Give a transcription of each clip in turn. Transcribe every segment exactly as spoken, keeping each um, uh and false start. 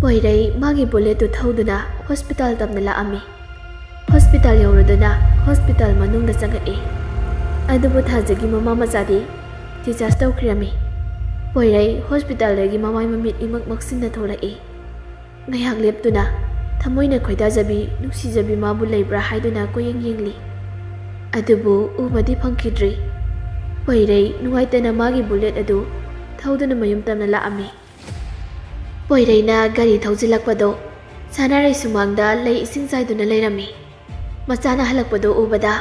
ꯄꯣꯏꯔꯩ ꯃꯥꯒꯤ ꯕꯨꯂꯦꯠꯇꯨ ꯊꯧꯗꯨꯅ ꯍꯣꯁꯄꯤꯇꯥꯜ ꯇꯝꯅ ꯂꯥꯛꯑꯝꯃꯤ꯫ ꯍꯣꯁꯄꯤꯇꯥꯜ ꯌꯧꯔꯗꯨꯅ ꯍꯣꯁꯄꯤꯇꯥꯜ ꯃꯅꯨꯡꯗ ꯆꯪꯉꯛꯏ꯫ ꯑꯗꯨꯕꯨ ꯊꯥꯖꯒꯤ ꯃꯃꯥ ꯃꯆꯥꯗꯤ ꯗꯤꯆꯥꯔꯖ ꯇꯧꯈꯤꯔꯝꯃꯤ꯫ ꯄꯣꯏꯔꯩ ꯍꯣꯁꯄꯤꯇꯥꯜꯗꯒꯤ ꯃꯃꯥꯏ ꯃꯃꯤꯠ ꯏꯃꯛ ꯃꯛꯁꯤꯟꯅ ꯊꯣꯛꯂꯛꯏ꯫ ꯉꯥꯏꯍꯥꯛ ꯂꯦꯞꯇꯨꯅ ꯊꯃꯣꯏꯅ ꯈꯣꯏꯗꯥꯖꯕꯤ, ꯅꯨꯡꯁꯤꯖꯕꯤ ꯃꯥꯕꯨ ꯂꯩꯕ꯭ꯔꯥ ꯍꯥꯏꯗꯨꯅ ꯀꯣꯏꯌꯦꯡ ꯌꯦꯡꯂꯤ꯫ ꯑꯗꯨꯕꯨ ꯎꯕꯗꯤ ꯐꯪꯈꯤꯗ꯭ꯔꯤ꯫ ꯄꯣꯏꯔꯩ ꯅꯨꯡꯉꯥꯏꯇꯅ ꯃꯥꯒꯤ ꯕꯨꯂꯦꯠ ꯑꯗꯨ ꯊꯧꯗꯨꯅ ꯃꯌꯨꯝ ꯇꯝꯅ ꯂꯥꯛꯑꯝꯃꯤ꯫ ꯄꯣꯏꯔꯩꯅ ꯒꯥꯔꯤ ꯊꯧꯖꯤꯜꯂꯛꯄꯗꯣ ꯁꯅꯥꯔꯩ ꯁꯨꯃꯥꯡꯗ ꯂꯩ ꯏꯁꯤꯡ ꯆꯥꯏꯗꯨꯅ ꯂꯩꯔꯝꯃꯤ꯫ ꯃꯆꯥꯅ ꯍꯜꯂꯛꯄꯗꯨ ꯎꯕꯗ,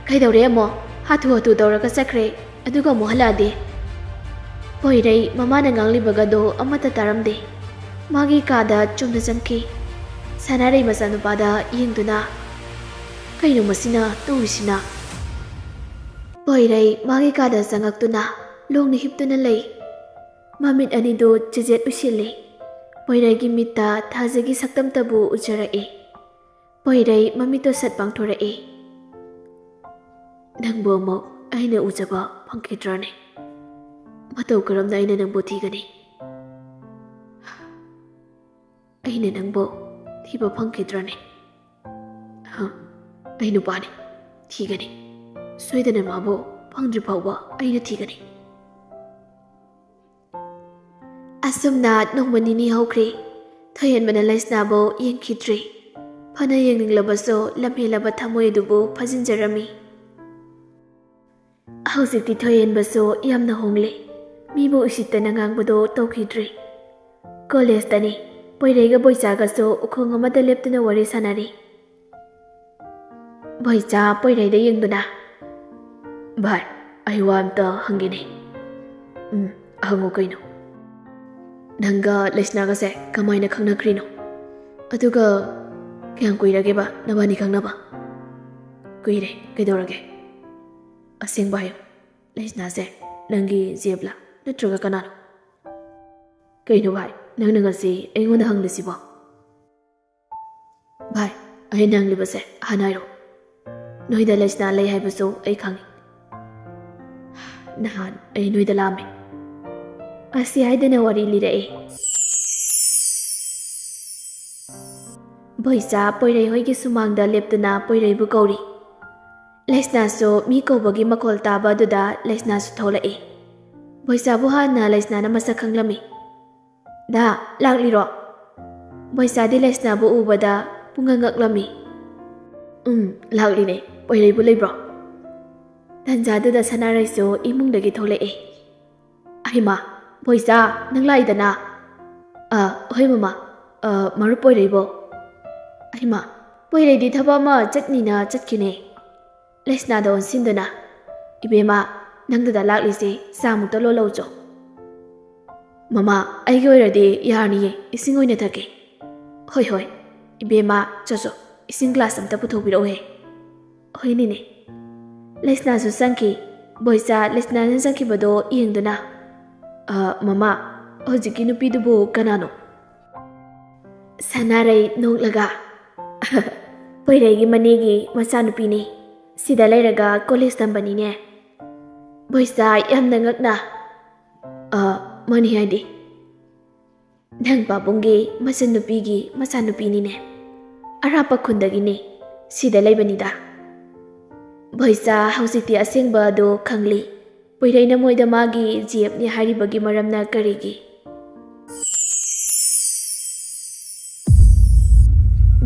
"ꯀꯩꯗꯧꯔꯦ ꯑꯃꯨꯛ? ꯍꯥꯊꯨ ꯍꯥꯊꯨ ꯇꯧꯔꯒ ꯆꯠꯈ꯭ꯔꯦ, ꯑꯗꯨꯒ ꯑꯃꯨꯛ ꯍꯜꯂꯛꯑꯗꯤ?" ꯄꯣꯏꯔꯩ ꯃꯃꯥꯅ ꯉꯥꯡꯂꯤꯕꯒꯗꯣ ꯑꯃꯠꯇ ꯇꯥꯔꯝꯗꯦ꯫ ꯃꯥꯒꯤ ꯀꯥꯗ ꯆꯨꯝꯅ ꯆꯪꯈꯤ꯫ ꯁꯅꯥꯔꯩ ꯃꯆꯥꯅꯨꯄꯥꯗ ꯌꯦꯡꯗꯨꯅ, "ꯀꯩꯅꯣ ꯃꯁꯤꯅ ꯇꯧꯔꯤꯁꯤꯅ?" ꯄꯣꯏꯔꯩ ꯃꯥꯒꯤ ꯀꯥꯗ ꯆꯪꯉꯛꯇꯨꯅ ꯂꯣꯡꯅ ꯍꯤꯞꯇꯨꯅ ꯂꯩ꯫ ꯃꯃꯤꯠ ꯑꯅꯤꯗꯨ ꯆꯤꯖꯦꯠ ꯎꯏꯁꯤꯜꯂꯤ꯫ ꯄꯣꯏꯔꯩꯒꯤ ꯃꯤꯠꯇ ꯊꯥꯖꯒꯤ ꯁꯛꯇꯝꯇꯕꯨ ꯎꯖꯔꯛꯏ꯫ ꯄꯣꯏꯔꯩ ꯃꯃꯤꯠꯇꯣ ꯁꯠ ꯄꯥꯡꯊꯣꯔꯛꯏ꯫ "ꯅꯪꯕꯨ ꯑꯃꯨꯛ ꯑꯩꯅ ꯎꯖꯕ ꯐꯪꯈꯤꯗ꯭ꯔꯅꯦ? ꯃꯇꯧ ꯀꯔꯝꯅ ꯑꯩꯅ ꯅꯪꯕꯨ ꯊꯤꯒꯅꯤ? ꯑꯩꯅ ꯅꯪꯕꯨ ꯊꯤꯕ ꯐꯪꯈꯤꯗ꯭ꯔꯅꯦ? ꯍ, ꯑꯩ ꯅꯨꯄꯥꯅꯤ, ꯊꯤꯒꯅꯤ꯫ ꯁꯣꯏꯗꯅ ꯃꯥꯕꯨ ꯐꯪꯗ꯭ꯔꯤ ꯐꯥꯎꯕ ꯑꯩꯅ ꯊꯤꯒꯅꯤ꯫" ꯑꯁꯨꯝꯅ ꯅꯣꯡꯃ ꯅꯤꯅꯤ ꯍꯧꯈ꯭ꯔꯦ꯫ ꯊꯣꯏꯍꯦꯟꯕꯅ ꯂꯩꯁꯅꯥꯕꯨ ꯌꯦꯡꯈꯤꯗ꯭ꯔꯦ꯫ ꯐꯅ ꯌꯦꯡꯅꯤꯡꯂꯕꯁꯨ ꯂꯝꯍꯦꯜꯂꯕ ꯊꯃꯣꯏ ꯑꯗꯨꯕꯨ ꯐꯥꯖꯤꯟꯖꯔꯝꯃꯤ꯫ ꯍꯧꯖꯤꯛꯇꯤ ꯊꯣꯏꯍꯦꯟꯕꯁꯨ ꯌꯥꯝꯅ ꯍꯣꯡꯂꯦ꯫ ꯃꯤꯕꯨ ꯎꯁꯤꯠꯇꯅ ꯉꯥꯡꯕꯗꯣ ꯇꯧꯈꯤꯗ꯭ꯔꯦ꯫ ꯀꯣꯂꯦꯖꯇꯅꯤ꯫ ꯄꯣꯏꯔꯩꯒ ꯕꯣꯏꯆꯥꯒꯁꯨ ꯎꯈꯣꯡ ꯑꯃꯗ ꯂꯦꯞꯇꯨꯅ ꯋꯥꯔꯤ ꯁꯥꯟꯅꯔꯤ꯫ ꯕꯣꯏꯆꯥ ꯄꯣꯏꯔꯩꯗ ꯌꯦꯡꯗꯨꯅ, "ꯚꯥꯏ, ꯑꯩ ꯋꯥ ꯑꯝꯇ ꯍꯪꯒꯦꯅꯦ꯫" "ꯎꯝ, ꯍꯪꯉꯨ ꯀꯩꯅꯣ?" "ꯅꯪꯒ ꯂꯩꯁꯅꯥꯒꯁꯦ ꯀꯃꯥꯏꯅ ꯈꯪꯅꯈ꯭ꯔꯤꯅꯣ? ꯑꯗꯨꯒ ꯀꯌꯥꯝ ꯀꯨꯏꯔꯒꯦꯕ ꯅꯕꯥꯅꯤ ꯈꯪꯅꯕ?" "ꯀꯨꯏꯔꯦ꯫ ꯀꯩꯗꯧꯔꯒꯦ? ꯑꯁꯦꯡꯕ ꯍꯥꯏꯌꯨ, ꯂꯩꯁꯅꯥꯁꯦ ꯅꯪꯒꯤ ꯖꯦꯞꯂꯥ, ꯅꯠꯇ꯭ꯔꯒ ꯀꯅꯥꯅꯣ?" "ꯀꯩꯅꯣ ꯚꯥꯏ, ꯅꯪꯅ ꯉꯁꯤ ꯑꯩꯉꯣꯟꯗ ꯍꯪꯂꯤꯁꯤꯕꯣ?" "ꯚꯥꯏ, ꯑꯩꯅ ꯍꯪꯂꯤꯕꯁꯦ ꯍꯥꯟꯅ ꯍꯥꯏꯔꯣ꯫ ꯅꯣꯏꯗ ꯂꯩꯁꯅꯥ ꯂꯩ ꯍꯥꯏꯕꯁꯨ ꯑꯩ ꯈꯪꯉꯤ꯫ ꯅꯍꯥꯟ ꯑꯩ ꯅꯣꯏꯗ ꯂꯥꯛꯑꯝꯃꯤ꯫" ꯑꯁꯤ ꯍꯥꯏꯗꯅ ꯋꯥꯔꯤ ꯂꯤꯔꯛꯑꯦ꯫ ꯕꯣꯏꯆꯥ ꯄꯣꯏꯔꯩ ꯍꯣꯏꯒꯤ ꯁꯨꯃꯥꯡꯗ ꯂꯦꯞꯇꯨꯅ ꯄꯣꯏꯔꯩꯕꯨ ꯀꯧꯔꯤ꯫ ꯂꯩꯁꯅꯥꯁꯨ ꯃꯤ ꯀꯧꯕꯒꯤ ꯃꯈꯣꯜ ꯇꯥꯕ ꯑꯗꯨꯗ ꯂꯩꯁꯅꯥꯁꯨ ꯊꯣꯛꯂꯛꯏ꯫ ꯕꯣꯏꯆꯥꯕꯨ ꯍꯥꯟꯅ ꯂꯩꯁꯅꯥꯅ ꯃꯁꯛ ꯈꯪꯂꯝꯃꯤ꯫ "ꯗꯥ, ꯂꯥꯛꯂꯤꯔꯣ?" ꯕꯣꯏꯆꯥꯗꯤ ꯂꯩꯁꯅꯥꯕꯨ ꯎꯕꯗ ꯄꯨꯡꯉꯛ ꯉꯛꯂꯝꯃꯤ꯫ "ꯎꯝ, ꯂꯥꯛꯂꯤꯅꯦ꯫ ꯄꯣꯏꯔꯩꯕꯨ ꯂꯩꯕ꯭ꯔꯣ?" ꯇꯟꯖꯥꯗꯨꯗ ꯁꯅꯥꯔꯩꯁꯨ ꯏꯃꯨꯡꯗꯒꯤ ꯊꯣꯛꯂꯛꯏ꯫ "ꯑꯍꯩꯃꯥ, ꯕꯣꯏꯆꯥ, ꯅꯪ ꯂꯥꯛꯏꯗꯅ?" "ꯑ, ꯍꯣꯏ ꯃꯃꯥ꯫ ꯑ, ꯃꯔꯨꯞ ꯄꯣꯏꯔꯩꯕꯣ?" "ꯑꯍꯩꯃꯥ, ꯄꯣꯏꯔꯩꯗꯤ ꯊꯕꯛ ꯑꯃ ꯆꯠꯅꯤꯅ ꯆꯠꯈꯤꯅꯦ꯫" ꯂꯩꯁꯅꯥꯗ ꯑꯣꯟꯁꯤꯟꯗꯨꯅ, "ꯏꯕꯦꯝꯃ, ꯅꯪ ꯗꯗꯥ ꯂꯥꯛꯂꯤꯁꯦ ꯆꯥꯃꯨꯛꯇ ꯂꯣꯜꯂꯧꯆꯣ꯫" "ꯃꯃꯥ, ꯑꯩꯒꯤ ꯑꯣꯏꯔꯗꯤ ꯌꯥꯔꯅꯤꯌꯦ, ꯏꯁꯤꯡ ꯑꯣꯏꯅ ꯊꯛꯀꯦ꯫" "ꯍꯣꯏ, ꯍꯣꯏ꯫ ꯏꯕꯦꯝꯃ, ꯆꯣ, ꯆꯣ, ꯏꯁꯤꯡ ꯒ꯭ꯂꯥꯁ ꯑꯝꯇ ꯄꯨꯊꯣꯛꯄꯤꯔꯛꯎꯍꯦ꯫" "ꯍꯣꯏꯅꯦꯅꯦ꯫" ꯂꯩꯁꯅꯥꯁꯨ ꯆꯪꯈꯤ꯫ ꯕꯣꯏꯆꯥ ꯂꯩꯁꯅꯥꯅ ꯆꯪꯈꯤꯕꯗꯣ ꯌꯦꯡꯗꯨꯅ, "ꯑ, ꯃꯃꯥ, ꯍꯧꯖꯤꯛꯀꯤ ꯅꯨꯄꯤꯗꯨꯕꯨ ꯀꯅꯥꯅꯣ?" ꯁꯅꯥꯔꯩ ꯅꯣꯛꯂꯒ, "ꯄꯣꯏꯔꯩꯒꯤ ꯃꯅꯦꯒꯤ ꯃꯆꯥꯅꯨꯄꯤꯅꯤ꯫ ꯁꯤꯗ ꯂꯩꯔꯒ ꯀꯣꯂꯦꯖ ꯇꯝꯕꯅꯤꯅꯦ꯫" ꯕꯣꯏꯆꯥ ꯌꯥꯝꯅ ꯉꯛꯅ, "ꯑ, ꯃꯥꯅꯤ ꯍꯥꯏꯗꯤ?" "ꯅꯪ ꯄꯥꯕꯨꯡꯒꯤ ꯃꯆꯟꯅꯨꯄꯤꯒꯤ ꯃꯆꯥꯅꯨꯄꯤꯅꯤꯅꯦ꯫ ꯑꯔꯥꯞꯄ ꯈꯨꯟꯗꯒꯤꯅꯦ꯫ ꯁꯤꯗ ꯂꯩꯕꯅꯤꯗ꯫" ꯕꯣꯏꯆꯥ ꯍꯧꯖꯤꯛꯇꯤ ꯑꯁꯦꯡꯕ ꯑꯗꯨ ꯈꯪꯂꯤ꯫ ꯄꯣꯏꯔꯩꯅ ꯃꯣꯏꯗ ꯃꯥꯒꯤ ꯖꯤ ꯑꯦꯐꯅꯤ ꯍꯥꯏꯔꯤꯕꯒꯤ ꯃꯔꯝꯅ ꯀꯔꯤꯒꯤ?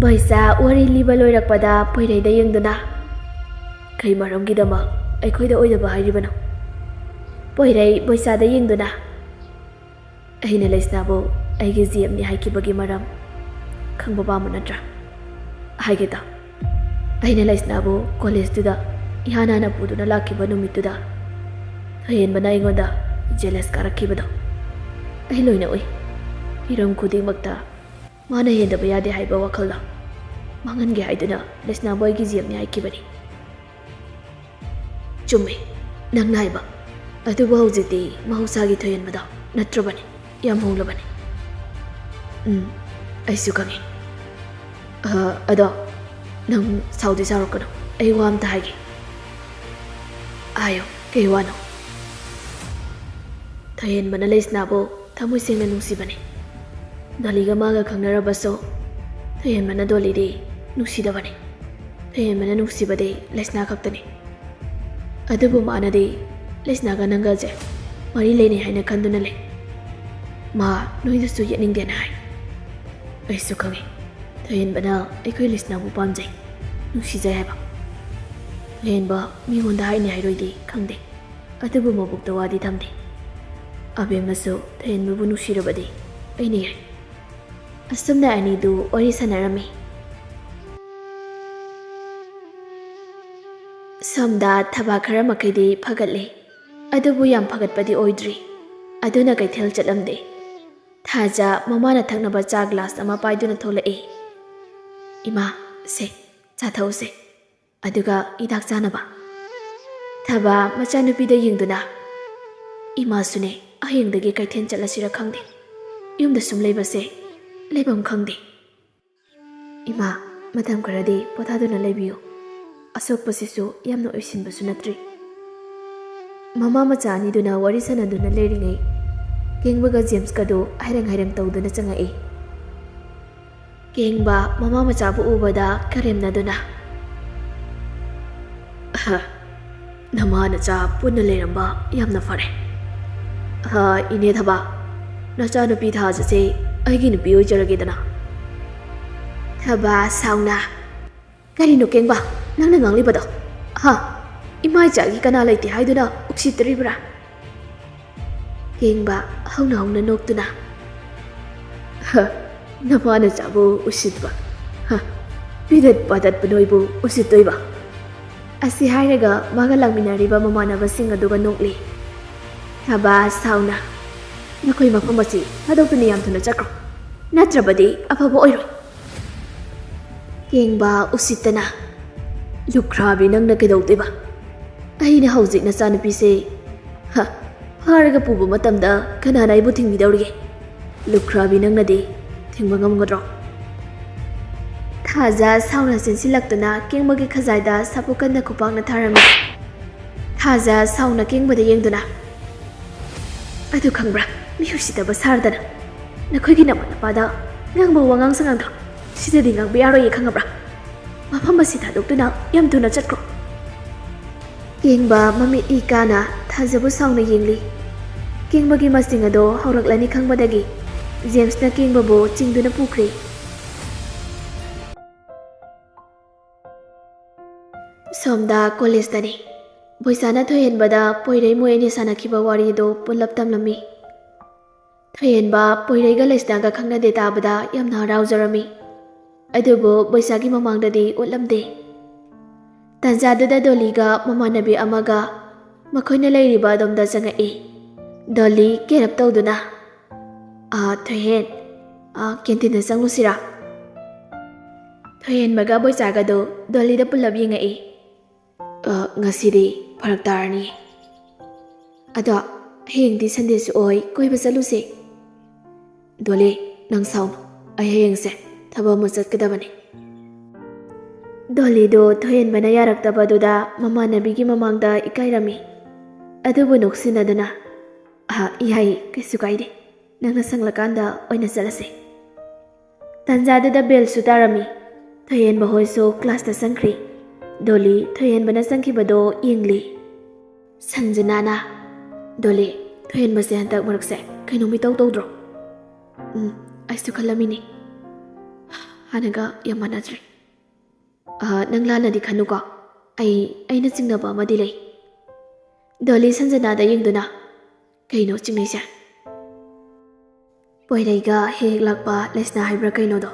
ꯕꯣꯏꯆꯥ ꯋꯥꯔꯤ ꯂꯤꯕ ꯂꯣꯏꯔꯛꯄꯗ ꯄꯣꯏꯔꯩꯗ ꯌꯦꯡꯗꯨꯅ, "ꯀꯩ ꯃꯔꯝꯒꯤꯗꯃꯛ ꯑꯩꯈꯣꯏꯗ ꯑꯣꯏꯗꯕ ꯍꯥꯏꯔꯤꯕꯅꯣ?" ꯄꯣꯏꯔꯩ ꯕꯣꯏꯆꯥꯗ ꯌꯦꯡꯗꯨꯅ, "ꯑꯩꯅ ꯂꯩꯁꯅꯥꯕꯨ ꯑꯩꯒꯤ ꯖꯤ ꯑꯦꯐꯅꯤ ꯍꯥꯏꯈꯤꯕꯒꯤ ꯃꯔꯝ ꯈꯪꯕ ꯄꯥꯝꯕ ꯅꯠꯇ꯭ꯔꯥ? ꯍꯥꯏꯒꯦ ꯇꯥꯎ꯫ ꯑꯩꯅ ꯂꯩꯁꯅꯥꯕꯨ ꯀꯣꯂꯦꯖꯇꯨꯗ ꯏꯍꯥꯟ ꯍꯥꯟꯅ ꯄꯨꯗꯨꯅ ꯂꯥꯛꯈꯤꯕ ꯅꯨꯃꯤꯠꯇꯨꯗ ꯊꯣꯏꯍꯦꯟꯕꯅ ꯑꯩꯉꯣꯟꯗ ꯖꯦꯂꯁ ꯀꯥꯔꯛꯈꯤꯕꯗꯣ ꯑꯩ ꯂꯣꯏꯅ ꯎꯏ꯫ ꯍꯤꯔꯝ ꯈꯨꯗꯤꯡꯃꯛꯇ ꯃꯥꯅ ꯍꯦꯟꯗꯕ ꯌꯥꯗꯦ ꯍꯥꯏꯕ ꯋꯥꯈꯜꯗ ꯃꯥꯡꯍꯟꯒꯦ ꯍꯥꯏꯗꯨꯅ ꯂꯩꯁꯅꯥꯕꯨ ꯑꯩꯒꯤ ꯖꯤ ꯑꯦꯐꯅꯤ ꯍꯥꯏꯈꯤꯕꯅꯤ꯫" "ꯆꯨꯝꯃꯦ ꯅꯪꯅ ꯍꯥꯏꯕ꯫ ꯑꯗꯨꯕꯨ ꯍꯧꯖꯤꯛꯇꯤ ꯃꯍꯧꯁꯥꯒꯤ ꯊꯣꯏꯍꯦꯟꯕꯗꯣ ꯅꯠꯇ꯭ꯔꯕꯅꯤ꯫ ꯌꯥꯝ ꯍꯣꯡꯂꯕꯅꯤ꯫" "ꯎꯝ, ꯑꯩꯁꯨ ꯈꯪꯉꯤ꯫ ꯑ, ꯑꯗꯣ ꯅꯪ ꯁꯥꯎꯗꯤ ꯁꯥꯎꯔꯛꯀꯅꯨ꯫ ꯑꯩ ꯋꯥ ꯑꯝꯇ ꯍꯥꯏꯒꯦ꯫" "ꯍꯥꯏꯌꯣ, ꯀꯩ ꯋꯥꯅꯣ?" ꯊꯣꯏꯍꯦꯟꯕꯅ ꯂꯩꯁꯅꯥꯕꯨ ꯊꯃꯣꯏ ꯁꯦꯡꯅ ꯅꯨꯡꯁꯤꯕꯅꯤ꯫ ꯗꯣꯂꯤꯒ ꯃꯥꯒ ꯈꯪꯅꯔꯕꯁꯨ ꯊꯣꯏꯍꯦꯟꯕꯅ ꯗꯣꯂꯤꯗꯤ ꯅꯨꯡꯁꯤꯗꯕꯅꯤ꯫ ꯊꯣꯏꯍꯦꯟꯕꯅ ꯅꯨꯡꯁꯤꯕꯗꯤ ꯂꯩꯁꯅꯥ ꯈꯛꯇꯅꯤ꯫ ꯑꯗꯨꯕꯨ ꯃꯥꯅꯗꯤ ꯂꯩꯁꯅꯥꯒ ꯅꯪꯒꯁꯦ ꯃꯔꯤ ꯂꯩꯅꯩ ꯍꯥꯏꯅ ꯈꯟꯗꯨꯅ ꯂꯩ꯫ ꯃꯥ ꯅꯣꯏꯗꯁꯨ ꯌꯦꯠꯅꯤꯡꯗꯦꯅ ꯍꯥꯏ꯫ ꯑꯩꯁꯨ ꯈꯪꯉꯤ, ꯊꯣꯏꯍꯦꯟꯕꯅ ꯑꯩꯈꯣꯏ ꯂꯩꯁꯅꯥꯕꯨ ꯄꯥꯝꯖꯩ, ꯅꯨꯡꯁꯤꯖꯩ ꯍꯥꯏꯕ꯫ ꯊꯣꯏꯍꯦꯟꯕ ꯃꯤꯉꯣꯟꯗ ꯍꯥꯏꯅꯤ ꯍꯥꯏꯔꯣꯏꯗꯤ ꯈꯪꯗꯦ, ꯑꯗꯨꯕꯨ ꯃꯕꯨꯛꯇ ꯋꯥꯗꯤ ꯊꯝꯗꯦ꯫ ꯑꯕꯦꯝꯅꯁꯨ ꯊꯣꯏꯍꯦꯟꯕꯕꯨ ꯅꯨꯡꯁꯤꯔꯕꯗꯤ ꯑꯩꯅ ꯌꯥꯏ꯫ ꯑꯁꯨꯝꯅ ꯑꯅꯤꯗꯨ ꯋꯥꯔꯤ ꯁꯥꯟꯅꯔꯝꯃꯤ꯫ ꯁꯣꯝꯗ ꯊꯕꯥ ꯈꯔ ꯃꯈꯩꯗꯤ ꯐꯒꯠꯂꯦ, ꯑꯗꯨꯕꯨ ꯌꯥꯝ ꯐꯒꯠꯄꯗꯤ ꯑꯣꯏꯗ꯭ꯔꯤ꯫ ꯑꯗꯨꯅ ꯀꯩꯊꯦꯜ ꯆꯠꯂꯝꯗꯦ꯫ ꯊꯥꯖ ꯃꯃꯥꯅ ꯊꯛꯅꯕ ꯆꯥ ꯒ꯭ꯂꯥꯁ ꯑꯃ ꯄꯥꯏꯗꯨꯅ ꯊꯣꯛꯂꯛꯏ꯫ "ꯏꯃꯥ, ꯁꯦ, ꯆꯥ ꯊꯛꯎꯁꯦ꯫ ꯑꯗꯨꯒ ꯍꯤꯗꯥꯛ ꯆꯥꯅꯕ꯫" ꯊꯕꯥ ꯃꯆꯥꯅꯨꯄꯤꯗ ꯌꯦꯡꯗꯨꯅ, "ꯏꯃꯥꯁꯨꯅꯦ, ꯍꯌꯦꯡꯗꯒꯤ ꯀꯩꯊꯦꯜ ꯆꯠꯂꯁꯤꯔ ꯈꯪꯗꯦ꯫ ꯌꯨꯝꯗ ꯁꯨꯝ ꯂꯩꯕꯁꯦ ꯂꯩꯐꯝ ꯈꯪꯗꯦ꯫" "ꯏꯃꯥ, ꯃꯇꯝ ꯈꯔꯗꯤ ꯄꯣꯊꯥꯗꯨꯅ ꯂꯩꯕꯤꯌꯨ꯫ ꯑꯁꯣꯛꯄꯁꯤꯁꯨ ꯌꯥꯝꯅ ꯑꯣꯏꯁꯤꯟꯕꯁꯨ ꯅꯠꯇ꯭ꯔꯤ꯫" ꯃꯃꯥ ꯃꯆꯥ ꯑꯅꯤꯗꯨꯅ ꯋꯥꯔꯤ ꯁꯥꯟꯅꯗꯨꯅ ꯂꯩꯔꯤꯉꯩ, ꯀꯦꯡꯕꯒ ꯖꯦꯝꯁꯀꯗꯨ ꯍꯥꯏꯔꯪ ꯍꯥꯏꯔꯪ ꯇꯧꯗꯨꯅ ꯆꯪꯉꯛꯏ꯫ ꯀꯦꯡꯕ ꯃꯃꯥ ꯃꯆꯥꯕꯨ ꯎꯕꯗ ꯀꯔꯦꯝꯅꯗꯨꯅ, "ꯑꯍ, ꯅꯃꯥ ꯅꯆꯥ ꯄꯨꯟꯅ ꯂꯩꯔꯝꯕ ꯌꯥꯝꯅ ꯐꯔꯦ꯫ ꯑꯍ, ꯏꯅꯦ ꯊꯕꯥ, ꯅꯆꯥꯅꯨꯄꯤ ꯊꯥꯖꯁꯦ ꯑꯩꯒꯤ ꯅꯨꯄꯤ ꯑꯣꯏꯖꯔꯒꯦꯗꯅ꯫" ꯊꯕꯥ ꯁꯥꯎꯅ, "ꯀꯔꯤꯅꯣ ꯀꯦꯡꯕ ꯅꯪꯅ ꯉꯥꯡꯂꯤꯕꯗꯣ? ꯍꯥ? ꯏꯃꯥ ꯏꯆꯥꯒꯤ ꯀꯅꯥ ꯂꯩꯇꯦ ꯍꯥꯏꯗꯨꯅ ꯎꯁꯤꯠꯇ꯭ꯔꯤꯕ꯭ꯔꯥ?" ꯀꯦꯡꯕ ꯍꯧꯅ ꯍꯧꯅ ꯅꯣꯛꯇꯨꯅ, "ꯍ, ꯅꯃꯥ ꯅꯆꯥꯕꯨ ꯎꯁꯤꯠꯄ? ꯍ, ꯄꯤꯗꯠ ꯄꯥꯗꯠꯄ ꯅꯣꯏꯕꯨ ꯎꯁꯤꯠꯇꯣꯏꯕ?" ꯑꯁꯤ ꯍꯥꯏꯔꯒ ꯃꯥꯒ ꯂꯥꯛꯃꯤꯟꯅꯔꯤꯕ ꯃꯃꯥꯟꯅꯕꯁꯤꯡ ꯑꯗꯨꯒ ꯅꯣꯛꯂꯤ꯫ ꯊꯕꯥ ꯁꯥꯎꯅ, "ꯅꯈꯣꯏ ꯃꯐꯝ ꯑꯁꯤ ꯊꯥꯗꯣꯛꯇꯨꯅ ꯌꯥꯝ ꯊꯨꯅ ꯆꯠꯈ꯭ꯔꯣ, ꯅꯠꯇ꯭ꯔꯕꯗꯤ ꯑꯐꯕ ꯑꯣꯏꯔꯣꯏ꯫" ꯀꯦꯡꯕ ꯎꯁꯤꯠꯇꯅ, "ꯂꯨꯈ꯭ꯔꯥꯕꯤ, ꯅꯪꯅ ꯀꯩꯗꯧꯗꯣꯏꯕ? ꯑꯩꯅ ꯍꯧꯖꯤꯛ ꯅꯆꯥꯅꯨꯄꯤꯁꯦ, ꯍ, ꯐꯥꯔꯒ ꯄꯨꯕ ꯃꯇꯝꯗ ꯀꯅꯥꯅ ꯑꯩꯕꯨ ꯊꯤꯡꯕꯤꯗꯧꯔꯤꯒꯦ? ꯂꯨꯈ꯭ꯔꯥꯕꯤ, ꯅꯪꯅꯗꯤ ꯊꯤꯡꯕ ꯉꯝꯒꯗ꯭ꯔꯣ?" ꯊꯥꯖ ꯁꯥꯎꯅ ꯆꯦꯟꯁꯤꯜꯂꯛꯇꯨꯅ ꯀꯦꯡꯕꯒꯤ ꯈꯖꯥꯏꯗ ꯁꯥꯐꯨ ꯀꯟꯅ ꯈꯨꯄꯥꯛꯅ ꯊꯥꯔꯝꯃꯤ꯫ ꯊꯥꯖ ꯁꯥꯎꯅ ꯀꯦꯡꯕꯗ ꯌꯦꯡꯗꯨꯅ, "ꯑꯗꯨ ꯈꯪꯕ꯭ꯔꯥ, ꯃꯤ ꯎꯁꯤꯠꯇꯕ ꯁꯥꯔꯗꯅ ꯅꯈꯣꯏꯒꯤ ꯅꯃꯥ ꯅꯄꯥꯗ ꯉꯥꯡꯕ ꯋꯥꯉꯥꯡ ꯁꯉꯥꯡꯗꯣ ꯁꯤꯗꯗꯤ ꯉꯥꯡꯕ ꯌꯥꯔꯣꯏꯌꯦ, ꯈꯪꯉꯕ꯭ꯔꯥ? ꯃꯐꯝ ꯑꯁꯤ ꯊꯥꯗꯣꯛꯇꯨꯅ ꯌꯥꯝ ꯊꯨꯅ ꯆꯠꯈ꯭ꯔꯣ꯫ ꯀꯦꯡꯕ ꯃꯃꯤꯠ ꯏ ꯀꯥꯅ ꯊꯥꯖꯕ ꯁꯥꯎꯅ ꯌꯦꯡꯂꯤ꯫ ꯀꯦꯡꯕꯒꯤ ꯃꯁꯤꯡ ꯑꯗꯣ ꯍꯧꯔꯛꯂꯅꯤ ꯈꯪꯕꯗꯒꯤ ꯖꯦꯝꯁꯅ ꯀꯦꯡꯕꯕꯨ ꯆꯤꯡꯗꯨꯅ ꯄꯨꯈ꯭ꯔꯦ꯫ ꯁꯣꯝꯗ ꯀꯣꯂꯦꯖꯇꯅꯤ꯫ ꯕꯣꯏꯁꯥꯅ ꯊꯣꯏꯍꯦꯟꯕꯗ ꯄꯣꯏꯔꯩ ꯃꯣꯏ ꯑꯅꯤ ꯁꯥꯟꯅꯈꯤꯕ ꯋꯥꯔꯤꯗꯨ ꯄꯨꯂꯞ ꯇꯝꯂꯝꯃꯤ꯫ ꯊꯣꯏꯍꯦꯟꯕ ꯄꯣꯏꯔꯩꯒ ꯂꯩꯁꯅꯥꯒ ꯈꯪꯅꯗꯦ ꯇꯥꯕꯗ ꯌꯥꯝꯅ ꯍꯔꯥꯎꯖꯔꯝꯃꯤ꯫ ꯑꯗꯨꯕꯨ ꯕꯣꯏꯁꯥꯒꯤ ꯃꯃꯥꯡꯗꯗꯤ ꯎꯠꯂꯝꯗꯦ꯫ ꯇꯥꯟꯖꯥꯗꯨꯗ ꯗꯣꯂꯤꯒ ꯃꯃꯥꯟꯅꯕꯤ ꯑꯃꯒ ꯃꯈꯣꯏꯅ ꯂꯩꯔꯤꯕ ꯑꯗꯣꯝꯗ ꯆꯪꯉꯛꯏ꯫ ꯗꯣꯂꯤ ꯀꯦꯔꯞ ꯇꯧꯗꯨꯅ, "ꯑꯥ, ꯊꯣꯏꯍꯦꯟ, ꯑꯥ, ꯀꯦꯟꯇꯤꯟꯗ ꯆꯪꯂꯨꯁꯤꯔꯥ?" ꯊꯣꯏꯍꯦꯟꯕꯒ ꯕꯣꯏꯆꯥꯒꯗꯣ ꯗꯣꯂꯤꯗ ꯄꯨꯜꯂꯞ ꯌꯦꯡꯉꯛꯏ꯫ "ꯑ, ꯉꯁꯤꯗꯤ ꯐꯔꯛ ꯇꯥꯔꯅꯤ꯫ ꯑꯗꯣ ꯍꯌꯦꯡꯗꯤ ꯁꯟꯗꯦꯁꯨ ꯑꯣꯏ, ꯀꯣꯏꯕ ꯆꯠꯂꯨꯁꯦ꯫" "ꯗꯣꯂꯤ, ꯅꯪ ꯁꯥꯎꯅꯨ꯫ ꯑꯩ ꯍꯌꯦꯡꯁꯦ ꯊꯕꯛ ꯑꯃ ꯆꯠꯀꯗꯕꯅꯤ꯫" ꯗꯣꯂꯤꯗꯣ ꯊꯣꯏꯍꯦꯟꯕꯅ ꯌꯥꯔꯛꯇꯕꯗꯨꯗ ꯃꯃꯥꯟꯅꯕꯤꯒꯤ ꯃꯃꯥꯡꯗ ꯏꯀꯥꯏꯔꯝꯃꯤ꯫ ꯑꯗꯨꯕꯨ ꯅꯣꯛꯁꯤꯟꯅꯗꯨꯅ, "ꯑ, ꯌꯥꯏꯌꯦ, ꯀꯩꯁꯨ ꯀꯥꯏꯗꯦ꯫ ꯅꯪꯅ ꯁꯪꯂꯀꯥꯟꯗ ꯑꯣꯏꯅ ꯆꯠꯂꯁꯦ꯫" ꯇꯥꯟꯖꯥꯗꯨꯗ ꯕꯦꯜꯁꯨ ꯇꯥꯔꯝꯃꯤ꯫ ꯊꯣꯏꯍꯦꯟꯕ ꯍꯣꯏꯁꯨ ꯀ꯭ꯂꯥꯁꯇ ꯆꯪꯈ꯭ꯔꯤ꯫ ꯗꯣꯂꯤ ꯊꯣꯏꯍꯦꯟꯕꯅ ꯆꯪꯈꯤꯕꯗꯣ ꯌꯦꯡꯂꯤ꯫ ꯁꯟꯖꯅꯥꯅ, "ꯗꯣꯂꯤ, ꯊꯣꯏꯍꯦꯟꯕꯁꯦ ꯍꯟꯗꯛ ꯃꯔꯛꯁꯦ ꯀꯩꯅꯣꯝ ꯏꯇꯧ ꯇꯧꯗ꯭ꯔꯣ?" "ꯎꯝ, ꯑꯩꯁꯨ ꯈꯜꯂꯝꯃꯤꯅꯦ꯫ ꯍꯥꯟꯅꯒ ꯌꯥꯝ ꯃꯥꯟꯅꯗ꯭ꯔꯦ꯫" "ꯑ, ꯅꯪ ꯂꯥꯟꯅꯗꯤ ꯈꯟꯅꯨꯀꯣ꯫ ꯑꯩ, ꯑꯩꯅ ꯆꯤꯡꯅꯕ ꯑꯃꯗꯤ ꯂꯩ꯫" ꯗꯣꯂꯤ ꯁꯟꯖꯅꯥꯗ ꯌꯦꯡꯗꯨꯅ, "ꯀꯩꯅꯣ ꯆꯤꯡꯅꯩꯁꯦ?" "ꯄꯣꯏꯔꯩꯒ ꯍꯦꯛ ꯍꯦꯛ ꯂꯥꯛꯄ ꯂꯩꯁꯅꯥ ꯍꯥꯏꯕ꯭ꯔꯥ ꯀꯩꯅꯣꯗꯣ,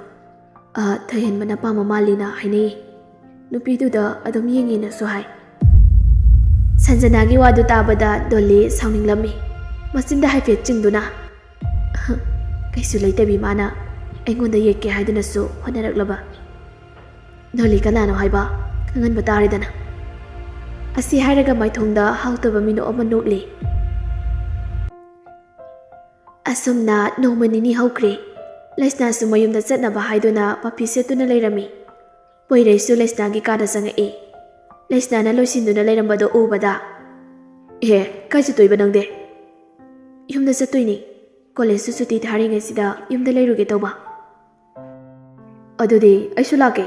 ꯑ, ꯊꯣꯏꯍꯦꯟꯕꯅ ꯄꯥꯝꯕ ꯃꯥꯜꯂꯤꯅ ꯍꯥꯏꯅꯩꯌꯦ꯫ ꯅꯨꯄꯤꯗꯨꯗ ꯑꯗꯨꯝ ꯌꯦꯡꯉꯦꯅꯁꯨ ꯍꯥꯏ꯫" ꯁꯟꯖꯅꯥꯒꯤ ꯋꯥꯗꯨ ꯇꯥꯕꯗ ꯗꯣꯂꯤ ꯁꯥꯎꯅꯤꯡꯂꯝꯃꯤ꯫ ꯃꯆꯤꯟꯗ ꯍꯥꯏꯐꯦꯠ ꯆꯤꯡꯗꯨꯅ, "ꯀꯩꯁꯨ ꯂꯩꯇꯕꯤ ꯃꯥꯅ ꯑꯩꯉꯣꯟꯗ ꯌꯦꯠꯀꯦ ꯍꯥꯏꯗꯨꯅꯁꯨ ꯍꯣꯠꯅꯔꯛꯂꯕ?" "ꯗꯣꯂꯤ ꯀꯅꯥꯅꯣ ꯍꯥꯏꯕ? ꯈꯪꯍꯟꯕ ꯇꯥꯔꯦꯗꯅ꯫" ꯑꯁꯤ ꯍꯥꯏꯔꯒ ꯃꯥꯏꯊꯣꯡꯗ ꯍꯥꯎꯇꯕ ꯃꯤꯅꯣꯛ ꯑꯃ ꯅꯣꯛꯂꯤ꯫ ꯑꯁꯨꯝꯅ ꯅꯣꯡꯃ ꯅꯤꯅꯤ ꯍꯧꯈ꯭ꯔꯦ꯫ ꯂꯩꯁꯅꯥꯁꯨ ꯃꯌꯨꯝꯗ ꯆꯠꯅꯕ ꯍꯥꯏꯗꯨꯅ ꯃꯐꯤ ꯁꯦꯠꯇꯨꯅ ꯂꯩꯔꯝꯃꯤ꯫ ꯄꯣꯏꯔꯩꯁꯨ ꯂꯩꯁꯅꯥꯒꯤ ꯀꯥꯗ ꯆꯪꯉꯛꯏ꯫ ꯂꯩꯁꯅꯥꯅ ꯂꯣꯏꯁꯤꯟꯗꯨꯅ ꯂꯩꯔꯝꯕꯗꯣ ꯎꯕꯗ, "ꯑꯦ, ꯀꯥꯏ ꯆꯠꯇꯣꯏꯕ ꯅꯪꯗꯤ?" "ꯌꯨꯝꯗ ꯆꯠꯇꯣꯏꯅꯤ꯫ ꯀꯣꯂꯦꯖꯁꯨ ꯁꯨꯇꯤ ꯊꯥꯔꯤꯉꯩꯁꯤꯗ ꯌꯨꯝꯗ ꯂꯩꯔꯨꯒꯦ ꯇꯧꯕ꯫" "ꯑꯗꯨꯗꯤ ꯑꯩꯁꯨ ꯂꯥꯛꯀꯦ꯫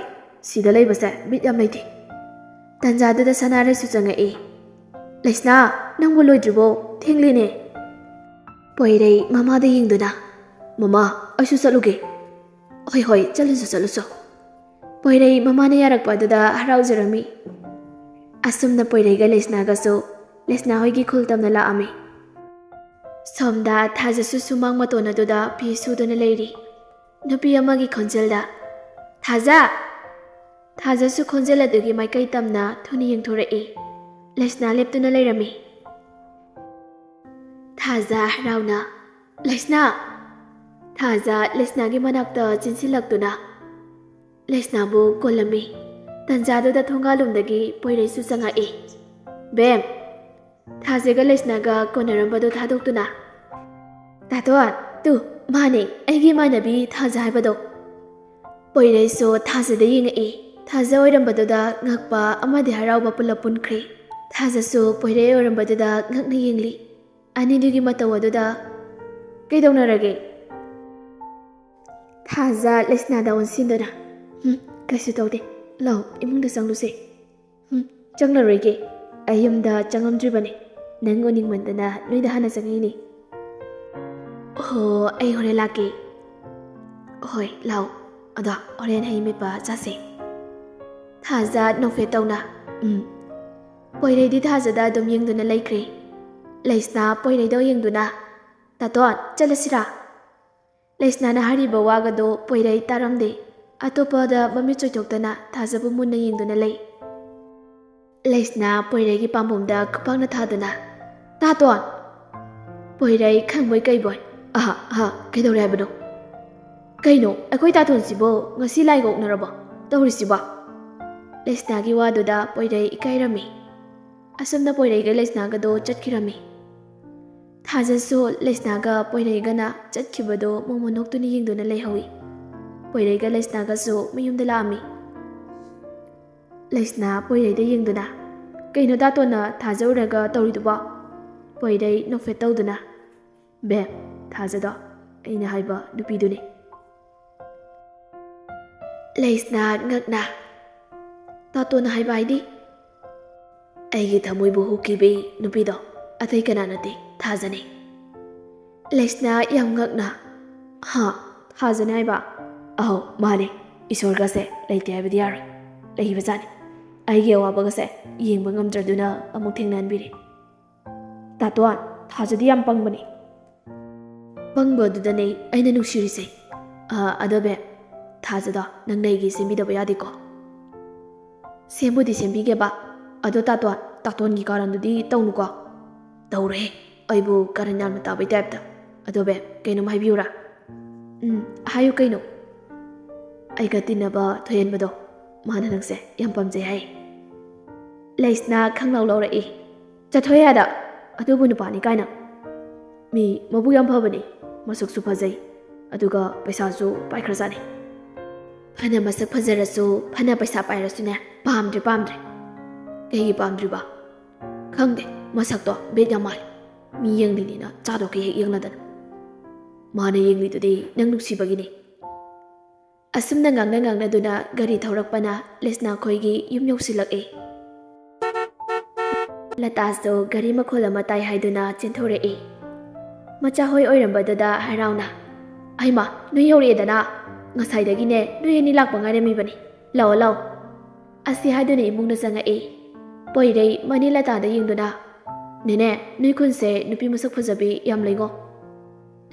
ꯁꯤꯗ ꯂꯩꯕꯁꯦ ꯕꯤꯠ ꯌꯥꯝ ꯂꯩꯇꯦ꯫" ꯇꯟꯖꯥꯗꯨꯗ ꯁꯅꯥꯔꯩꯁꯨ ꯆꯪꯉꯛꯏ꯫ "ꯂꯩꯁꯅꯥ, ꯅꯪꯕꯨ ꯂꯣꯏꯗ꯭ꯔꯤꯕꯣ? ꯊꯦꯡꯂꯦꯅꯦ꯫" ꯄꯣꯏꯔꯩ ꯃꯃꯥꯗ ꯌꯦꯡꯗꯨꯅ, "ꯃꯃꯥ, ꯑꯩꯁꯨ ꯆꯠꯂꯨꯒꯦ꯫" "ꯍꯣꯏ, ꯍꯣꯏ, ꯆꯠꯂꯨꯁꯨ, ꯆꯠꯂꯨꯁꯨ꯫" ꯄꯣꯏꯔꯩ ꯃꯃꯥꯅ ꯌꯥꯔꯛꯄ ꯑꯗꯨꯗ ꯍꯔꯥꯎꯖꯔꯝꯃꯤ꯫ ꯑꯁꯨꯝꯅ ꯄꯣꯏꯔꯩꯒ ꯂꯩꯁꯅꯥꯒꯁꯨ ꯂꯩꯁꯅꯥ ꯍꯣꯏꯒꯤ ꯈꯨꯜ ꯇꯝꯅ ꯂꯥꯛꯑꯝꯃꯤ꯫ ꯁꯣꯝꯗ ꯊꯥꯖꯁꯨ ꯁꯨꯃꯥꯡ ꯃꯇꯣꯟ ꯑꯗꯨꯗ ꯐꯤ ꯁꯨꯗꯨꯅ ꯂꯩꯔꯤ꯫ ꯅꯨꯄꯤ ꯑꯃꯒꯤ ꯈꯣꯟꯖꯦꯜꯗ, "ꯊꯥꯖ!" ꯊꯥꯖꯁꯨ ꯈꯣꯟꯖꯦꯜ ꯑꯗꯨꯒꯤ ꯃꯥꯏꯀꯩ ꯇꯝꯅ ꯊꯨꯅ ꯌꯦꯡꯊꯣꯔꯛꯏ꯫ ꯂꯩꯁꯅꯥ ꯂꯦꯞꯇꯨꯅ ꯂꯩꯔꯝꯃꯤ꯫ ꯊꯥꯖ ꯍꯔꯥꯎꯅ, "ꯂꯩꯁꯅꯥ!" ꯊꯥꯖ ꯂꯩꯁꯅꯥꯒꯤ ꯃꯅꯥꯛꯇ ꯆꯦꯟꯁꯤꯜꯂꯛꯇꯨꯅ ꯂꯩꯁꯅꯥꯕꯨ ꯀꯣꯜꯂꯝꯃꯤ꯫ ꯇꯟꯖꯥꯗꯨꯗ ꯊꯣꯡꯒꯥꯜꯂꯣꯝꯗꯒꯤ ꯄꯣꯏꯔꯩꯁꯨ ꯆꯪꯉꯛꯏ꯫ "ꯕꯦꯝ!" ꯊꯥꯖꯒ ꯂꯩꯁꯅꯥꯒ ꯀꯣꯟꯅꯔꯝꯕꯗꯨ ꯊꯥꯗꯣꯛꯇꯨꯅ, "ꯇꯥꯇꯣꯟ, ꯇꯨ, ꯃꯥꯅꯦ, ꯑꯩꯒꯤ ꯏꯃꯥꯟꯅꯕꯤ ꯊꯥꯖ ꯍꯥꯏꯕꯗꯣ꯫" ꯄꯣꯏꯔꯩꯁꯨ ꯊꯥꯖꯗ ꯌꯦꯡꯉꯛꯏ꯫ ꯊꯥꯖ ꯑꯣꯏꯔꯝꯕꯗꯨꯗ ꯉꯛꯄ ꯑꯃꯗꯤ ꯍꯔꯥꯎꯕ ꯄꯨꯂꯞ ꯄꯨꯟꯈ꯭ꯔꯦ꯫ ꯊꯥꯖꯁꯨ ꯄꯣꯏꯔꯩ ꯑꯣꯏꯔꯝꯕꯗꯨꯗ ꯉꯛꯅ ꯌꯦꯡꯂꯤ꯫ ꯑꯅꯤꯗꯨꯒꯤ ꯃꯇꯧ ꯑꯗꯨꯗ, "ꯀꯩꯗꯧꯅꯔꯒꯦ?" ꯊꯥꯖ ꯂꯩꯁꯅꯥꯗ ꯑꯣꯟꯁꯤꯟꯗꯨꯅ, "ꯍꯨꯝ, ꯀꯩꯁꯨ ꯇꯧꯗꯦ꯫ ꯂꯥꯎ, ꯏꯃꯨꯡꯗ ꯆꯪꯂꯨꯁꯦ꯫" "ꯍꯨꯝ, ꯆꯪꯂꯔꯣꯏꯒꯦ꯫ ꯑꯩ ꯌꯨꯝꯗ ꯆꯪꯉꯝꯗ꯭ꯔꯤꯕꯅꯦ꯫ ꯅꯪ ꯎꯅꯤꯡꯃꯟꯗꯅ ꯅꯣꯏꯗ ꯍꯥꯟꯅ ꯆꯪꯉꯛꯏꯅꯦ꯫" "ꯑꯣ, ꯑꯩ ꯍꯣꯔꯦꯟ ꯂꯥꯛꯀꯦ꯫" "ꯍꯣꯏ, ꯂꯥꯎ꯫ ꯑꯗꯣ ꯍꯣꯔꯦꯟ ꯍꯩ ꯃꯦꯠꯄ ꯆꯥꯁꯦ꯫" ꯊꯥꯖ ꯅꯣꯛꯐꯦꯠ ꯇꯧꯅ, "ꯎꯝ꯫" ꯄꯣꯏꯔꯩꯗꯤ ꯊꯥꯖꯗ ꯑꯗꯨꯝ ꯌꯦꯡꯗꯨꯅ ꯂꯩꯈ꯭ꯔꯦ꯫ ꯂꯩꯁꯅꯥ ꯄꯣꯏꯔꯩꯗ ꯌꯦꯡꯗꯨꯅ, "ꯇꯥꯇꯣꯟ, ꯆꯠꯂꯁꯤꯔꯥ?" ꯂꯩꯁꯅꯥꯅ ꯍꯥꯏꯔꯤꯕ ꯋꯥꯒꯗꯣ ꯄꯣꯏꯔꯩ ꯇꯥꯔꯝꯗꯦ꯫ ꯑꯇꯣꯞꯄꯗ ꯃꯃꯤꯠ ꯆꯣꯏꯊꯣꯛꯇꯅ ꯊꯥꯖꯕꯨ ꯃꯨꯟꯅ ꯌꯦꯡꯗꯨꯅ ꯂꯩ꯫ ꯂꯩꯁꯅꯥ ꯄꯣꯏꯔꯩꯒꯤ ꯄꯥꯝꯕꯣꯝꯗ ꯈꯨꯄꯥꯛꯅ ꯊꯥꯗꯨꯅ, "ꯇꯥꯇꯣꯟ!" ꯄꯣꯏꯔꯩ ꯈꯪꯕꯣꯏ ꯀꯩꯕꯣꯏ, "ꯑꯍ, ꯑꯍ, ꯀꯩꯗꯧꯔꯦ ꯍꯥꯏꯕꯅꯣ? ꯀꯩꯅꯣ, ꯑꯩꯈꯣꯏ ꯇꯥꯇꯣꯟꯁꯤꯕꯣ ꯉꯁꯤ ꯂꯥꯏꯒ ꯑꯣꯛꯅꯔꯕꯣ ꯇꯧꯔꯤꯁꯤꯕꯣ?" ꯂꯩꯁꯅꯥꯒꯤ ꯋꯥꯗꯨꯗ ꯄꯣꯏꯔꯩ ꯏꯀꯥꯏꯔꯝꯃꯤ꯫ ꯑꯁꯨꯝꯅ ꯄꯣꯏꯔꯩꯒ ꯂꯩꯁꯅꯥꯒꯗꯣ ꯆꯠꯈꯤꯔꯝꯃꯤ꯫ ꯊꯥꯖꯁꯨ ꯂꯩꯁꯅꯥꯒ ꯄꯣꯏꯔꯩꯒꯅ ꯆꯠꯈꯤꯕꯗꯣ ꯃꯣꯃꯣꯟ ꯅꯣꯛꯇꯨꯅ ꯌꯦꯡꯗꯨꯅ ꯂꯩꯍꯧꯏ꯫ ꯄꯣꯏꯔꯩꯒ ꯂꯩꯁꯅꯥꯒꯁꯨ ꯃꯌꯨꯝꯗ ꯂꯥꯛꯑꯝꯃꯤ꯫ ꯂꯩꯁꯅꯥ ꯄꯣꯏꯔꯩꯗ ꯌꯦꯡꯗꯨꯅ, "ꯀꯩꯅꯣ ꯇꯥꯇꯣꯟꯅ ꯊꯥꯖ ꯎꯔꯒ ꯇꯧꯔꯤꯗꯨꯕꯣ?" ꯄꯣꯏꯔꯩ ꯅꯣꯛꯐꯦꯠ ꯇꯧꯗꯨꯅ, "ꯕꯦꯝ, ꯊꯥꯖꯗꯣ ꯑꯩꯅ ꯍꯥꯏꯕ ꯅꯨꯄꯤꯗꯨꯅꯤ꯫" ꯂꯩꯁꯅꯥ ꯉꯛꯅ, "ꯇꯥꯇꯣꯟꯅ ꯍꯥꯏꯕ ꯍꯥꯏꯗꯤ?" "ꯑꯩꯒꯤ ꯊꯃꯣꯏꯕꯨ ꯍꯨꯈꯤꯕꯤ ꯅꯨꯄꯤꯗꯣ ꯑꯇꯩ ꯀꯅꯥ ꯅꯠꯇꯦ, ꯊꯥꯖꯅꯤ꯫" ꯂꯩꯁꯅꯥ ꯌꯥꯝ ꯉꯛꯅ, "ꯍꯥ? ꯊꯥꯖꯅꯤ ꯍꯥꯏꯕ?" "ꯑꯧ, ꯃꯥꯅꯦ꯫ ꯏꯁꯣꯔꯒꯁꯦ ꯂꯩꯇꯦ ꯍꯥꯏꯕꯗꯤ ꯌꯥꯔꯣꯏ꯫ ꯂꯩꯕꯖꯥꯠꯅꯤ꯫ ꯑꯩꯒꯤ ꯑꯋꯥꯕꯒꯁꯦ ꯌꯦꯡꯕ ꯉꯝꯗ꯭ꯔꯗꯨꯅ ꯑꯃꯨꯛ ꯊꯦꯡꯅꯍꯟꯕꯤꯔꯦ꯫" "ꯇꯥꯇꯣꯟ, ꯊꯥꯖꯗꯤ ꯌꯥꯝ ꯄꯪꯕꯅꯤ꯫" "ꯄꯪꯕꯗꯨꯗꯅꯦ ꯑꯩꯅ ꯅꯨꯡꯁꯤꯔꯤꯁꯦ꯫" "ꯑ, ꯑꯗꯣ ꯕꯦ, ꯊꯥꯖꯗꯣ ꯅꯪꯅ ꯑꯩꯒꯤ ꯁꯦꯝꯕꯤꯗꯕ ꯌꯥꯗꯦꯀꯣ?" "ꯁꯦꯝꯕꯨꯗꯤ ꯁꯦꯝꯕꯤꯒꯦꯕ, ꯑꯗꯣ ꯇꯥꯇꯣꯟ, ꯇꯥꯇꯣꯟꯒꯤ ꯀꯥꯔꯟꯗꯨꯗꯤ ꯇꯧꯅꯨꯀꯣ꯫" "ꯇꯧꯔꯣꯏꯍꯦ, ꯑꯩꯕꯨ ꯀꯥꯔꯟ ꯌꯥꯝꯅ ꯇꯥꯕꯩ ꯇꯥꯏꯞꯇ꯫ ꯑꯗꯣ ꯕꯦ, ꯀꯩꯅꯣꯝ ꯍꯥꯏꯕꯤꯌꯨꯔꯥ?" "ꯎꯝ, ꯍꯥꯏꯌꯨ ꯀꯩꯅꯣ?" "ꯑꯩꯒ ꯇꯤꯟꯅꯕ ꯊꯣꯏꯍꯟꯕꯗꯣ, ꯃꯥꯅ ꯅꯪꯁꯦ ꯌꯥꯝ ꯄꯥꯝꯖꯩ ꯍꯥꯏ꯫" ꯂꯩꯁꯅꯥ ꯈꯪꯂꯥꯎ ꯂꯥꯎꯔꯛꯏ꯫ "ꯆꯠꯊꯣꯛꯑꯦ ꯑꯗ, ꯑꯗꯨꯕꯨ ꯅꯨꯄꯥꯅꯤ ꯀꯥꯏꯅ꯫ ꯃꯤ ꯃꯕꯨꯛ ꯌꯥꯝ ꯐꯕꯅꯤ, ꯃꯁꯛꯁꯨ ꯐꯖꯩ, ꯑꯗꯨꯒ ꯄꯩꯁꯥꯁꯨ ꯄꯥꯏꯈ꯭ꯔꯖꯥꯠꯅꯤ꯫ ꯐꯅ ꯃꯁꯛ ꯐꯖꯔꯁꯨ, ꯐꯅ ꯄꯩꯁꯥ ꯄꯥꯏꯔꯁꯨꯅꯦ, ꯄꯥꯝꯗ꯭ꯔꯦ, ꯄꯥꯝꯗ꯭ꯔꯦ꯫" "ꯀꯩꯒꯤ ꯄꯥꯝꯗ꯭ꯔꯤꯕ?" "ꯈꯪꯗꯦ, ꯃꯁꯛꯇꯣ ꯕꯦꯠ ꯌꯥꯝ ꯃꯥꯜꯂꯦ꯫ ꯃꯤ ꯌꯦꯡꯂꯤꯅꯤꯅ ꯆꯥꯗꯣ ꯀꯩ ꯍꯦꯛ ꯌꯦꯡꯂꯗꯅ꯫ ꯃꯥꯅ ꯌꯦꯡꯂꯤꯗꯨꯗꯤ ꯅꯪ ꯅꯨꯡꯁꯤꯕꯒꯤꯅꯤ꯫" ꯑꯁꯨꯝꯅ ꯉꯥꯡꯅ ꯉꯥꯡꯅꯗꯨꯅ ꯒꯥꯔꯤ ꯊꯧꯔꯛꯄꯅ ꯂꯩꯁꯅꯥ ꯈꯣꯏꯒꯤ ꯌꯨꯝ ꯌꯧꯁꯤꯜꯂꯛꯏ꯫ ꯂꯇꯥꯁꯨ ꯒꯥꯔꯤ ꯃꯈꯣꯜ ꯑꯃ ꯇꯥꯏ ꯍꯥꯏꯗꯨꯅ ꯆꯦꯟꯊꯣꯔꯛꯏ꯫ ꯃꯆꯥ ꯍꯣꯏ ꯑꯣꯏꯔꯝꯕꯗꯨꯗ ꯍꯔꯥꯎꯅ, "ꯑꯩꯃ, ꯅꯣꯏ ꯌꯧꯔꯛꯑꯦꯗꯅ꯫ ꯉꯁꯥꯏꯗꯒꯤꯅꯦ ꯅꯣꯏ ꯑꯅꯤ ꯂꯥꯛꯄ ꯉꯥꯏꯔꯝꯃꯤꯕꯅꯤ꯫ ꯂꯥꯛꯑꯣ, ꯂꯥꯛꯑꯣ꯫" ꯑꯁꯤ ꯍꯥꯏꯗꯨꯅ ꯏꯃꯨꯡꯗ ꯆꯪꯉꯛꯏ꯫ ꯄꯣꯏꯔꯩ ꯃꯅꯤ ꯂꯇꯥꯗ ꯌꯦꯡꯗꯨꯅ, "ꯅꯦꯅꯦ, ꯅꯣꯏ ꯈꯨꯟꯁꯦ ꯅꯨꯄꯤ ꯃꯁꯛ ꯐꯖꯕꯤ ꯌꯥꯝ ꯂꯩꯉꯣ꯫"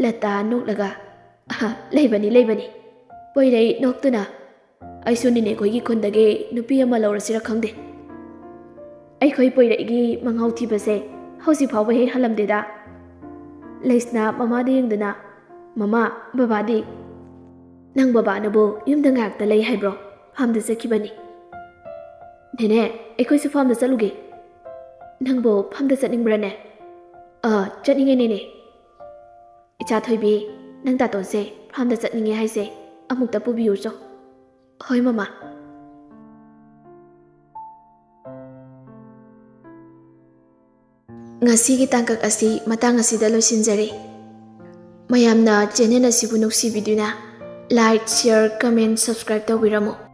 ꯂꯇꯥ ꯅꯣꯛꯂꯒ, "ꯑꯍ, ꯂꯩꯕꯅꯤ, ꯂꯩꯕꯅꯤ꯫" ꯄꯣꯏꯔꯩ ꯅꯣꯛꯇꯨꯅ, "ꯑꯩꯁꯨ ꯅꯦꯅꯦ ꯈꯣꯏꯒꯤ ꯈꯨꯟꯗꯒꯤ ꯅꯨꯄꯤ ꯑꯃ ꯂꯧꯔꯁꯤꯔ ꯈꯪꯗꯦ꯫ ꯑꯩꯈꯣꯏ ꯄꯣꯏꯔꯩꯒꯤ ꯃꯉꯥꯎ ꯊꯤꯕꯁꯦ ꯍꯧꯖꯤꯛ ꯐꯥꯎꯕ ꯍꯦꯛ ꯍꯜꯂꯝꯗꯦꯗ꯫" ꯂꯩꯁꯅꯥ ꯃꯃꯥꯗ ꯌꯦꯡꯗꯨꯅ, "ꯃꯃꯥ, ꯕꯕꯥꯗꯤ?" "ꯅꯪ ꯕꯕꯥꯅꯕꯨ ꯌꯨꯝꯗ ꯉꯥꯏꯍꯥꯛꯇ ꯂꯩ ꯍꯥꯏꯕ꯭ꯔꯣ? ꯐꯥꯝꯗ ꯆꯠꯈꯤꯕꯅꯤ꯫" "ꯅꯦꯅꯦ, ꯑꯩꯈꯣꯏꯁꯨ ꯐꯥꯝꯗ ꯆꯠꯂꯨꯒꯦ꯫" "ꯅꯪꯕꯨ ꯐꯥꯝꯗ ꯆꯠꯅꯤꯡꯕ꯭ꯔꯅꯦ?" "ꯑꯥ, ꯆꯠꯅꯤꯡꯉꯦ ꯅꯦꯅꯦ꯫" "ꯏꯆꯥ ꯊꯣꯏꯕꯤ, ꯅꯪ ꯇꯥꯇꯣꯟꯁꯦ ꯐꯥꯝꯗ ꯆꯠꯅꯤꯡꯉꯦ ꯍꯥꯏꯁꯦ ꯑꯃꯨꯛꯇ ꯄꯨꯕꯤꯌꯨ ꯆꯣ꯫" "ꯍꯣꯏ ꯃꯃꯥ꯫" ꯉꯁꯤꯒꯤ ꯇꯥꯡꯀꯛ ꯑꯁꯤ ꯃꯇꯥꯡ ꯑꯁꯤꯗ ꯂꯣꯏꯁꯤꯟꯖꯔꯦ꯫ ꯃꯌꯥꯝꯅ ꯆꯦꯅꯦꯜ ꯑꯁꯤꯕꯨ ꯅꯨꯡꯁꯤꯕꯤꯗꯨꯅ Like, share, comment, subscribe ꯇꯧꯕꯤꯔꯝꯃꯣ꯫